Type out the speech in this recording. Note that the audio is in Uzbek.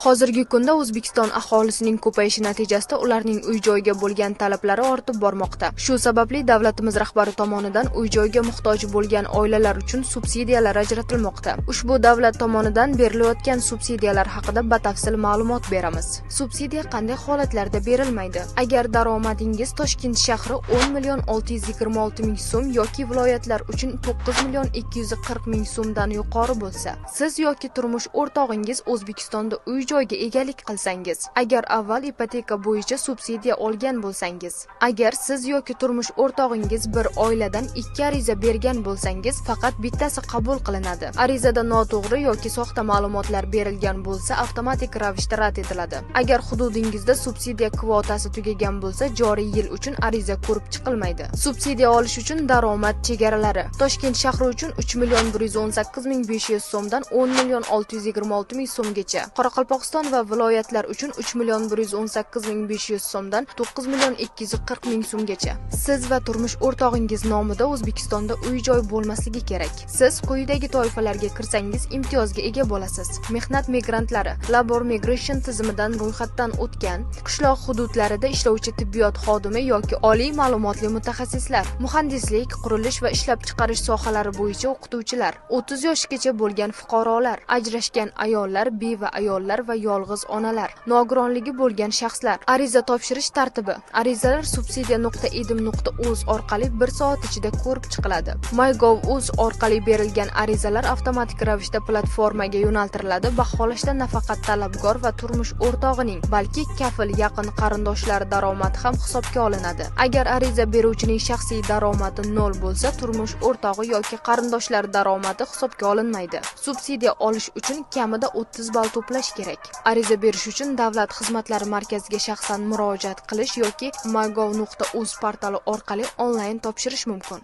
Hozirgi kunda O'zbekiston aholisining ko'payishi natijasida ularning uy-joyga bo'lgan talablari ortib bormoqda. Shu sababli davlatimiz rahbari tomonidan uy-joyga muhtoj bo'lgan oilalar uchun subsidiyalar ajratilmoqda. Ushbu davlat tomonidan berilayotgan subsidiyalar haqida batafsil ma'lumot beramiz. Subsidiya qanday holatlarda berilmaydi? Agar daromadingiz Toshkent shahri 10 million 626 ming so'm yoki viloyatlar uchun 9 million 240 ming so'mdan yuqori bo'lsa, siz yoki turmush o'rtog'ingiz O'zbekistonda uy joyga egalik qilsangiz, agar avval ipoteka bo'yicha subsidiya olgan bo'lsangiz, agar siz yoki turmush o'rtog'ingiz bir oiladan 2 ariza bergan bo'lsangiz, faqat bittasi qabul qilinadi. Arizada noto'g'ri yoki soxta ma'lumotlar berilgan bo'lsa, avtomatik ravishda rad etiladi. Agar hududingizda subsidiya kvotasi tugagan bo'lsa, joriy yil uchun ariza ko'rib chiqilmaydi. Subsidiya olish uchun daromad chegaralari: Toshkent shahri uchun 3 million 118 ming 500 so'mdan 10 million 626 ming so'mgacha, Qoraqalpog'iston va viloyatlar uchun 3 million 118 ming 500 so'mdan 9 million 240 ming so'mgacha. Siz va turmush o'rtog'ingiz nomida O'zbekistonda uy-joy bo'lmasligi kerak. Siz quyidagi toifalarga kirsangiz imtiyozga ega bo'lasiz: mehnat migrantlari, labor migration tizimidan ro'yxatdan o'tgan, qishloq hududlarida ishlovchi tibbiyot xodimi yoki oliy ma'lumotli mutaxassislar, muhandislik, qurilish va ishlab chiqarish sohalari bo'yicha o'qituvchilar, 30 yoshgacha bo'lgan fuqarolar, ajrashgan ayollar, beva ayollar va yolg'iz onalar, nogironligi bo'lgan shaxslar. Ariza topshirish tartibi: arizalar subsidiya.edim.uz orqali 1 soat ichida ko'rib chiqiladi. MyGov.uz orqali berilgan arizalar avtomatik ravishda platformaga yo'naltiriladi. Baholashda nafaqat talabgor va turmush o'rtog'ining, balki kafil yaqin qarindoshlari daromadi ham hisobga olinadi. Agar ariza beruvchining shaxsiy daromadi 0 bo'lsa, turmush o'rtog'i yoki qarindoshlari daromadi hisobga olinmaydi. Subsidiya olish uchun kamida 30 ball to'plash kerak. Ariza berish uchun davlat xizmatlari markaziga shaxsan murojaat qilish yoki mygov.uz portali orqali onlayn topshirish mumkin.